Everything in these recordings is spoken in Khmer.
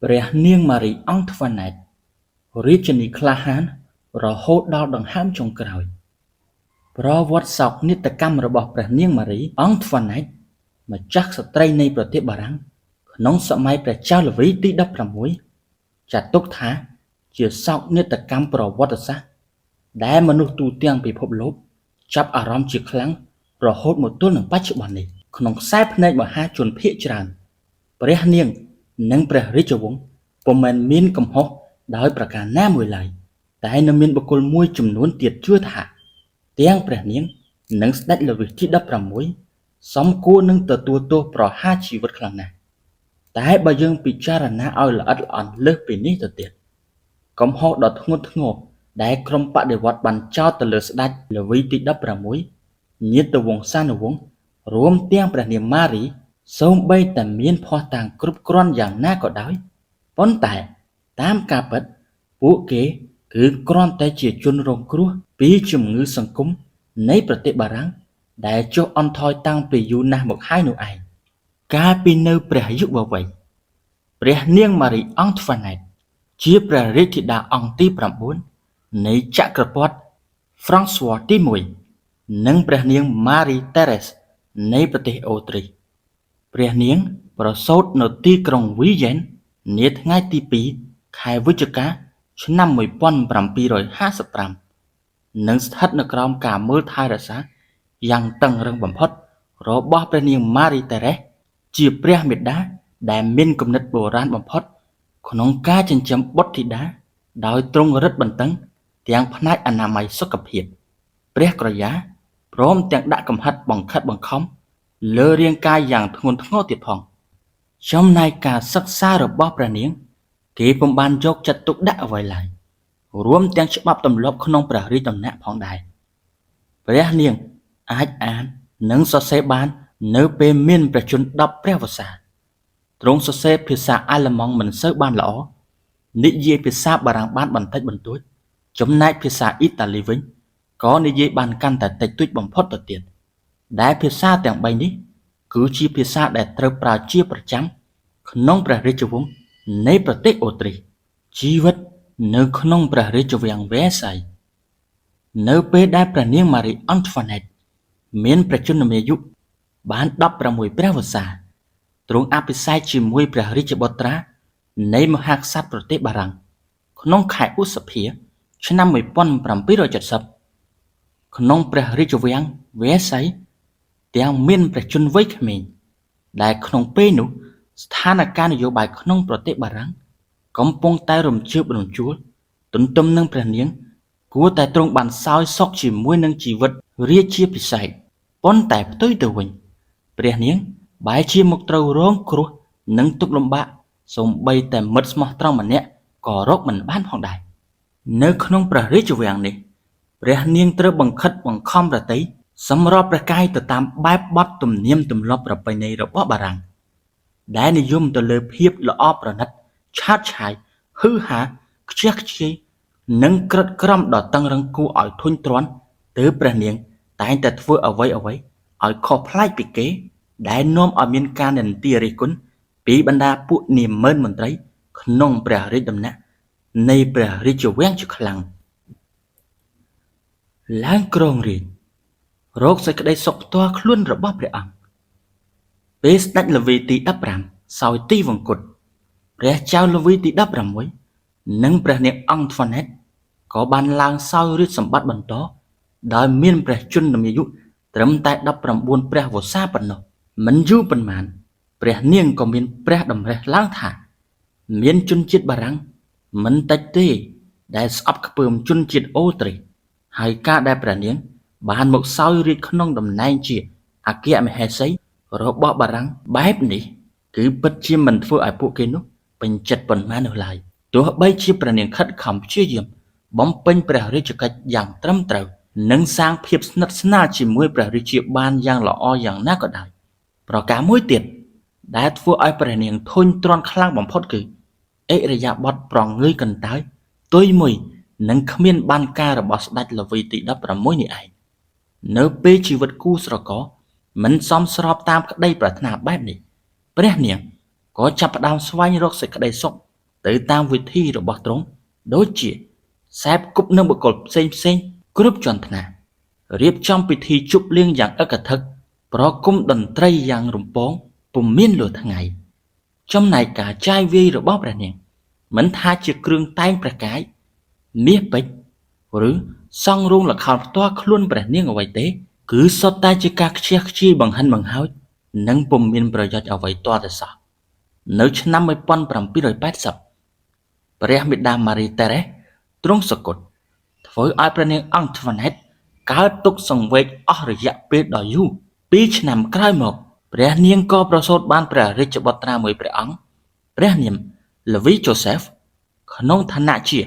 ព្រះនាងម៉ារីអង់ត្វាណែត រាជិនីក្លាហានរហូតដល់ដង្ហើមចុងក្រោយ ប្រវត្តិសោកនាដកម្មរបស់ព្រះនាងម៉ារីអង់ត្វាណែតម្ចាស់ក្សត្រីនៃប្រទេសបារាំងក្នុងសម័យព្រះចៅល្វីទី16ចាត់ទុកថាជាសោកនាដកម្មប្រវត្តិសាស្ត្រដែលមនុស្សទូទាំងពិភពលោកចាប់អារម្មណ៍ជាខ្លាំងរហូតមកទល់នឹងបច្ចុប្បន្ននេះក្នុងខ្សែភ្នែកមហាជនភាគច្រើនព្រះនាងនិងព្រះរាជវង្សពុំមែនមានកំហុសដោយប្រការណាមួយឡើយតែនៅមានបុគ្គលមួយចំនួនទៀតជឿថាទាំងព្រះនាងនិងស្ដេចល្វីសទី16សមគួរនឹងទទួលទោសប្រហារជីវិតខ្លាំងណាស់តែបើយើងពិចារណាឲ្យល្អិតល្អន់លើសពីនេះទៅទៀតកំហុសដ៏ធ្ងន់ធ្ងរដែលក្រុមបដិវត្តន៍បានចោទទៅលើស្ដេចល្វីទី16ញាតិវង្សានុវង្សរួមទាំងព្រះនាងម៉ារីសូម្បីតែមានភស្តុតាងគ្រប់គ្រាន់យ៉ាងណាក៏ដោយប៉ុន្តែតាមការពិតពួកគេគឺគ្រាន់តែជាជនរងគ្រោះពីជំងឺសង្គមនៃប្រទេសបារាំងដែលចុះអន់ថយតាំងពីយូរណាស់មកហើយនោះឯងកាលពីនៅព្រះយុវវ័យព្រះនាងម៉ារីអង់ត្វាណែតជាព្រះរាជធីតាអង្គទី9នៃចក្រពត្តិហ្វ្រង់ស្វ័រទី1និងព្រះនាងម៉ារីតេរ៉េសនៃប្រទេសអូទ្រីសព្រះនាងប្រសូតនៅទីក្រុងវីយ៉ែននាថ្ងៃទី2ខែវិច្ឆិកាឆ្នាំ1755និងស្ថិតនៅក្រោមការមើលថែរក្សាយ៉ាងតឹងរឹងបំផុតរបស់ព្រះនាងម៉ារីតេរ៉េសជាព្រះមាតាដែលមានគំនិតបុរាណបំផុតក្នុងការចិញ្ចឹមបុត្រធីតាដោយទ្រង់រឹតបន្តឹងទាំងផ្នែកអនាម័យសុខភាពព្រះក្រយាព្រមទាំងដាក់កំហិតបង្ខិតបង្ខំលើរាងកាយយ៉ាងធ្ងន់ធ្ងរទៀតផងចំណែកការសិក្សារបស់ព្រះនាងគេពុំបានយកចិត្តទុកដាក់អ្វីឡើយរួមទាំងច្បាប់ទម្លាប់ក្នុងព្រះរាជដំណាក់ផងដែរព្រះនាងអាចអាននិងសរសេរបាននៅពេលមានព្រះជន្ម10ព្រះវស្សាទ្រង់សរសេរភាសាអាល្លឺម៉ង់មិនសូវបានល្អនិយាយភាសាបារាំងបានបន្តិចបន្តួចចំណែកភាសាអ៊ីតាលីវិញក៏និយាយបានកាន់តែតិចតួចបំផុតទៅទៀតដែលភាសាទាំងបីនេះគឺជាភាសាដែលត្រូវប្រើជាប្រចាំក្នុងព្រះរាជវង្សនៃប្រទេសអូទ្រីសជីវិតនៅក្នុងព្រះរាជវាំងវែសៃនៅពេលដែលព្រះនាងម៉ារីអង់ត្វាណែតមានព្រះជន្មាយុបាន16ព្រះវស្សាទ្រង់អភិសេកជាមួយព្រះរាជបុត្រានៃមហាក្សត្រប្រទេសបារាំងក្នុងខែឧសភាឆ្នាំ1770ក្នុងព្រះរាជវាំងវែសៃទាំងមានព្រះជន្មវ័យក្មេងដែលក្នុងពេលនោះស្ថានភាពនយោបាយក្នុងប្រទេសបារាំងកំពុងតែរំជើបរំជួលទន្ទឹមនឹងព្រះនាងគួរតែទ្រង់បានសោយសុខជាមួយនឹងជីវិតរាជាភិសេកប៉ុន្តែផ្ទុយទៅវិញព្រះនាងបែរជាមកត្រូវរងគ្រោះនិងទុក្ខលំបាកសូម្បីតែមិត្តស្មោះត្រង់ម្នាក់ក៏រកមិនបានផងដែរនៅក្នុងព្រះរាជវាំងនេះព្រះនាងត្រូវបង្ខិតបង្ខំព្រះទ័យសម្របព្រះកាយទៅតាមបែបបទទំនៀមទម្លាប់ប្រពៃណីរបស់បារាំងដែលនិយមទៅលើភាពល្អប្រណិតឆើតឆាយហ៊ឺហាខ្ជះខ្ជាយនិងក្រិតក្រមដ៏តឹងរឹងគួរឲ្យធុញទ្រាន់ទើបព្រះនាងតែងតែធ្វើអ្វីៗឲ្យខុសប្លែកពីគេដែលនាំឲ្យមានការនិន្ទារិះគន់ពីបណ្ដាពួកនាម៉ឺនមន្ត្រីក្នុងព្រះរាជដំណាក់នៃព្រះរាជវាំងជាខ្លាំងឡើងគ្រងរាជ្យរកសេចក្តីសុខផ្ទាល់ខ្លួនរបស់ព្រះអង្គពេលស្ដេចល្វីទី15សោយទីវង្គតព្រះចៅល្វីទី16និងព្រះនាងអង់ត្វាណែតក៏បានឡើងសោយរាជសម្បត្តិបន្តដោយមានព្រះជន្មាយុត្រឹមតែ19ព្រះវស្សាប៉ុណ្ណោះមិនយូរប៉ុន្មានព្រះនាងក៏មានព្រះតម្រិះឡើងថាមានជនជាតិបារាំងមិនតិចទេដែលស្អប់ខ្ពើមជនជាតិអូទ្រីសហើយការដែលព្រះនាងបានមកសោយរាជក្នុងតំណែងជាអគ្គមហេសីរបស់បារាំងបែបនេះគឺពិតជាមិនធ្វើឲ្យពួកគេនោះពេញចិត្តប៉ុន្មាននោះឡើយទោះបីជាព្រះនាងខិតខំព្យាយាមបំពេញព្រះរាជកិច្ចយ៉ាងត្រឹមត្រូវនិងសាងភាពស្និទ្ធស្នាលជាមួយព្រះរាជាបានយ៉ាងល្អយ៉ាងណាក៏ដោយប្រការមួយទៀតដែលធ្វើឲ្យព្រះនាងធុញទ្រាន់ខ្លាំងបំផុតគឺឥរិយាបថប្រងើយកន្តើយទុយមួយនិងគ្មានបានការរបស់ស្ដេចល្វីទី16នេះឯងនៅពេលជីវិតគូស្រករមិនសមស្របតាមក្តីប្រាថ្នាបែបនេះព្រះនាងក៏ចាប់ផ្ដើមស្វែងរកសេចក្តីសុខ ទៅតាមវិធីរបស់ទ្រង់ដូចជាសេពគប់នឹងបុគ្គលផ្សេងៗគ្រប់ជាន់ថ្នាក់រៀបចំពិធីជប់លៀងយ៉ាងអឹកធឹកប្រគំតន្ត្រីយ៉ាងរំពងពុំមានលួថ្ងៃចំណែកការចាយវាយរបស់ព្រះនាងមិនថាជាគ្រឿងតែងព្រះកាយមាសពេជ្រឬសង់រោងល្ខោនផ្ទាល់ខ្លួនព្រះនាងអ្វីទេគឺសុទ្ធតែជាការខ្ជះខ្ជាយបង្ហិនបង្ហោចនិងពុំមានប្រយោជន៍អ្វីទាល់តែសោះនៅឆ្នាំ1780ព្រះមាតាម៉ារីតេរ៉េសទ្រង់សុគតធ្វើឲ្យព្រះនាងអង់ត្វាណែតកើតទុក្ខសង្វេគអស់រយៈពេលដ៏យូរ2ឆ្នាំក្រោយមកព្រះនាងក៏ប្រសូតបានព្រះរាជបុត្រាមួយព្រះអង្គព្រះនាមល្វីជូសេហ្វក្នុងឋានៈជា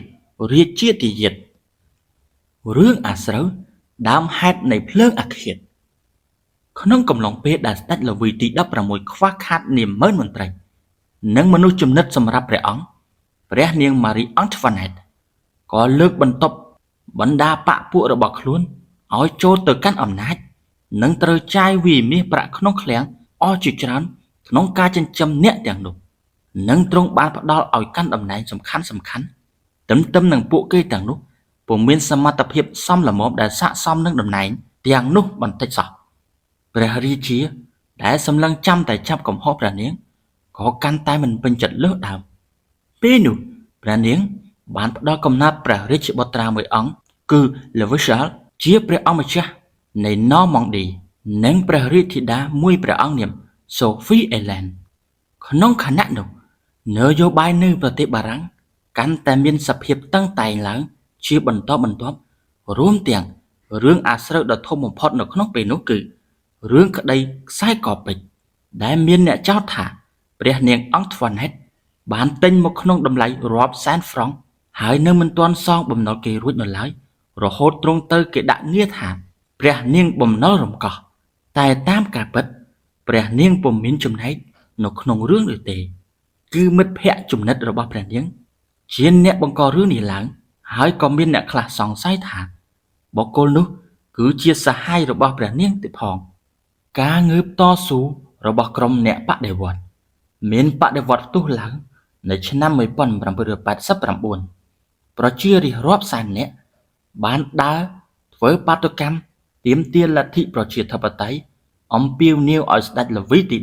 រាជាទាយាទរឿងអាស្រូវដើមហេតុនៃភ្លើងអាឃាតក្នុងកំឡុងពេលដែលស្ដេចល្វីទី16ខ្វះខាតនាម៉ឺនមន្ត្រីនិងមនុស្សជំនិតសម្រាប់ព្រះអង្គព្រះនាងម៉ារីអង់ត្វាណែតក៏លើកបន្ទប់បណ្ដាបក្សពួករបស់ខ្លួនឲ្យចូលទៅកាន់អំណាចនិងត្រូវចាយវាយមាសប្រាក់ក្នុងឃ្លាំងអស់ជាច្រើនក្នុងការចិញ្ចឹមអ្នកទាំងនោះនិងទ្រង់បានផ្ដល់ឲ្យកាន់តំណែងសំខាន់សំខាន់ទន្ទឹមនឹងពួកគេទាំងនោះពុំមានសមត្ថភាពសមល្មមដែលស័ក្តិសមនឹងតំណែងទាំងនោះបន្តិចសោះព្រះរាជាដែលសម្លឹងចាំតែចាប់កំហុសព្រះនាងក៏កាន់តែមិនពេញចិត្តលើសដើមពេលនោះព្រះនាងបានផ្ដល់កំណត់ព្រះរាជបុត្រាមួយអង្គគឺលវីសាលជាព្រះអង្គម្ចាស់នៃណ័រម៉ង់ឌីនិងព្រះរាជធីតាមួយព្រះអង្គនាមសូហ្វីអេឡែនក្នុងខណៈនោះនយោបាយនៅប្រទេសបារាំងកាន់តែមានសភាពតឹងតែងឡើងជាបន្តបន្ទាប់រួមទាំងរឿងអាស្រូវដ៏ធំបំផុតនៅក្នុងពេលនោះគឺរឿងក្តីខ្សែកពេជ្រដែលមានអ្នកចោទថាព្រះនាងអង់ត្វាណែតបានទិញមកក្នុងតម្លៃរាប់សែនហ្វ្រង់ហើយនៅមិនទាន់សងបំណុលគេរួចនៅឡើយរហូតទ្រង់ទៅគេដាក់ងារថាព្រះនាងបំណុលរំកោះតែតាមការពិតព្រះនាងពុំមានចំណែកនៅក្នុងរឿងនោះទេគឺមិត្តភក្តិជំនិតរបស់ព្រះនាងជាអ្នកបង្ករឿងនេះឡើងហើយក៏មានអ្នកខ្លះសង្ស័យថាបុគ្គលនោះគឺជាសហាយរបស់ព្រះនាងទៀតផងការងើបតស៊ូរបស់ក្រុមអ្នកបដិវត្តន៍មានបដិវត្តន៍ផ្ទុះឡើងនៅឆ្នាំ1789ប្រជារាស្ត្ររាប់សែននាក់បានដើរធ្វើបាតុកម្មទាមទារលទ្ធិប្រជាធិបតេយ្យអំពាវនាវឲ្យស្ដេចល្វីទី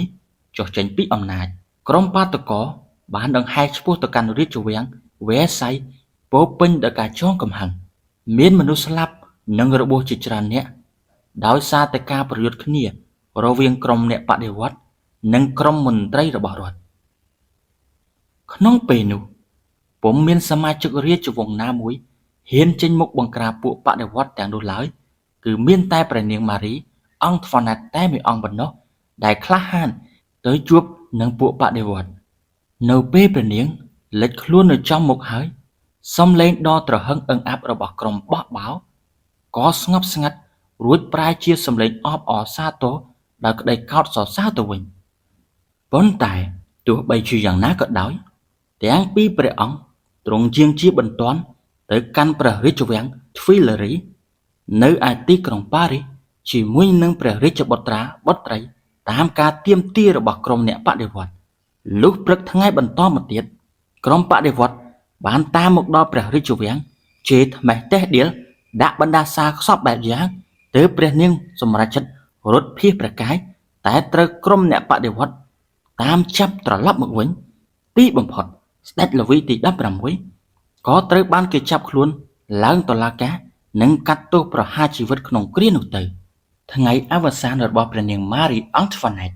16ចុះចេញពីអំណាចក្រុមបាតុករបានដង្ហែឆ្ពោះទៅកាន់រាជវាំងវែរសៃពោរពេញដោយការចងកំហឹងមានមនុស្សស្លាប់និងរបួសជាច្រើនអ្នកដោយសារតែការប្រយុទ្ធគ្នារវាងក្រុមអ្នកបដិវត្តន៍និងក្រុមមន្ត្រីរបស់រដ្ឋក្នុងពេលនោះពុំមានសមាជិករាជវង្សណាមួយហ៊ានចេញមុខបង្ក្រាបពួកបដិវត្តន៍ទាំងនោះឡើយគឺមានតែព្រះនាងម៉ារីអង់ត្វាណែតតែមួយអង្គប៉ុណ្ណោះដែលក្លាហានទៅជួបនឹងពួកបដិវត្តន៍នៅពេលព្រះនាងលេចខ្លួននៅចំមុខហើយសំឡេងដ៏ទ្រហឹងអឹងអាប់របស់ក្រុមបោះបោក៏ស្ងប់ស្ងាត់រួចប្រែជាសំឡេងអបអរសាទរដោយក្តីកោតសរសើរទៅវិញប៉ុន្តែទោះបីជាយ៉ាងណាក៏ដោយទាំងពីរព្រះអង្គទ្រង់យាងជាបន្ទាន់ទៅកាន់ព្រះរាជវាំងទ្វីលឺរីនៅឯទីក្រុងប៉ារីសជាមួយនឹងព្រះរាជបុត្រាបុត្រីតាមការទាមទាររបស់ក្រុមអ្នកបដិវត្តន៍លុះព្រឹកថ្ងៃបន្តមកទៀតក្រុមបដិវត្តន៍បានតាមមកដល់ព្រះរាជវាំងជេរថ្មេះតេះដៀលដាក់បណ្ដាសាខ្សប់បែបយ៉ាងទើបព្រះនាងសម្រេចចិត្តរត់ភៀសព្រះកាយតែត្រូវក្រុមអ្នកបដិវត្តន៍តាមចាប់ត្រឡប់មកវិញទីបំផុតស្ដេចល្វីទី16ក៏ត្រូវបានគេចាប់ខ្លួនឡើងតុលាការនិងកាត់ទោសប្រហារជីវិតក្នុងគ្រានោះទៅថ្ងៃអវសានរបស់ព្រះនាងម៉ារីអង់ត្វាណែត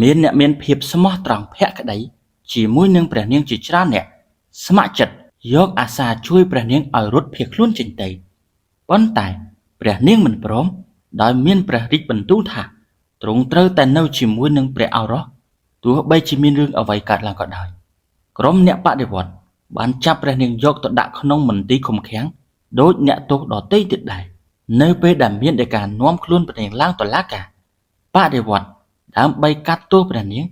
មានអ្នកមានភាពស្មោះត្រង់ភក្តីជាមួយនឹងព្រះនាងជាច្រើនអ្នកស្ម័គ្រចិត្តយកអាសាជួយព្រះនាងឲ្យរត់ភៀសខ្លួនចេញទៅប៉ុន្តែព្រះនាងមិនព្រមដោយមានព្រះរាជបន្ទូលថាទ្រង់ត្រូវតែនៅជាមួយនឹងព្រះឱរសទោះបីជាមានរឿងអ្វីកើតឡើងក៏ដោយក្រុមអ្នកបដិវត្តន៍បានចាប់ព្រះនាងយកទៅដាក់ក្នុងមន្ទីរឃុំឃាំងដូចអ្នកទោសដទៃទៀតដែរនៅពេលដែលមានដីកានាំខ្លួនព្រះនាងឡើងតុលាការបដិវត្តន៍ដើម្បីកាត់ទោសព្រះនាង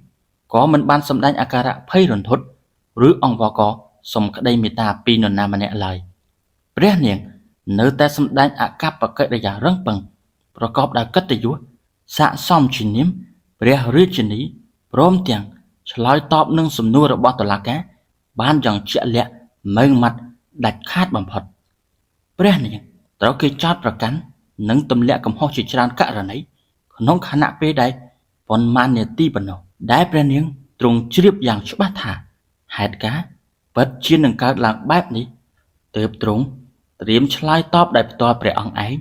ក៏មិនបានសម្ដែងអាការៈភ័យរន្ធត់ឬអង្វរករសុំក្តីមេត្តាពីនរណាម្នាក់ឡើយព្រះនាងនៅតែសម្ដែងអាកប្បកិរិយារឹងប៉ឹងប្រកបដោយកិត្តិយសស័ក្តិសមជានាមព្រះរាជិនីព្រមទាំងឆ្លើយតបនឹងសំណួររបស់តុលាការ បានយ៉ាងជាក់លាក់ម៉ឺងម៉ាត់ដាច់ខាតបំផុត ព្រះនាងត្រូវគេចោទប្រកាន់និងទម្លាក់កំហុសជាច្រើនករណីក្នុងខណៈពេលដែលប៉ុន្មាននាទីប៉ុណ្ណោះដែលព្រះនាងទ្រង់ជ្រាបយ៉ាងច្បាស់ថាហេតុការណ៍ពិតជានឹងកើតឡើងបែបនេះទើបទ្រង់ត្រៀមឆ្លើយតបដោយផ្ទាល់ព្រះអង្គឯង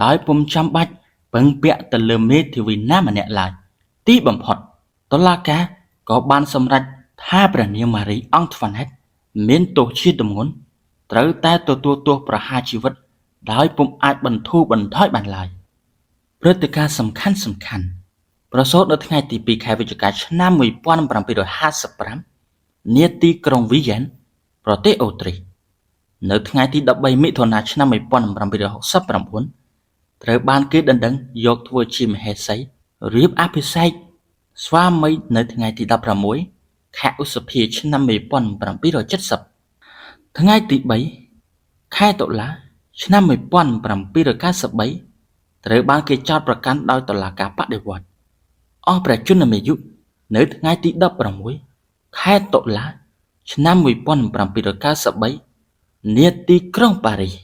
ដោយពុំចាំបាច់ពឹងពាក់ទៅលើមេធាវីណាម្នាក់ឡើយទីបំផុតតុលាការក៏បានសម្រេចថាព្រះនាងម៉ារីអង់ត្វាណែតមានទោសជាទម្ងន់ត្រូវតែទទួលទោសប្រហារជីវិតដោយពុំអាចបន្ធូរបន្ថយបានឡើយព្រឹត្តិការណ៍សំខាន់សំខាន់ប្រសូតនៅថ្ងៃទី2ខែវិច្ឆិកាឆ្នាំ1755នាទីក្រុងវីយ៉ែនប្រទេសអូទ្រីសនៅថ្ងៃទី13មិថុនាឆ្នាំ1769ត្រូវបានគេដណ្ដឹងយកធ្វើជាមហេសីរៀបអភិសេកស្វាមីនៅថ្ងៃទី16ខែឧសភាឆ្នាំ1770ថ្ងៃទី3ខែតុលាឆ្នាំ1793ត្រូវបានគេចោទប្រកាន់ដោយតុលាការបដិវត្តន៍អស់ព្រះជន្មាយុនៅថ្ងៃទី16ខែតុលាឆ្នាំ1793នាទីក្រុងប៉ារីស។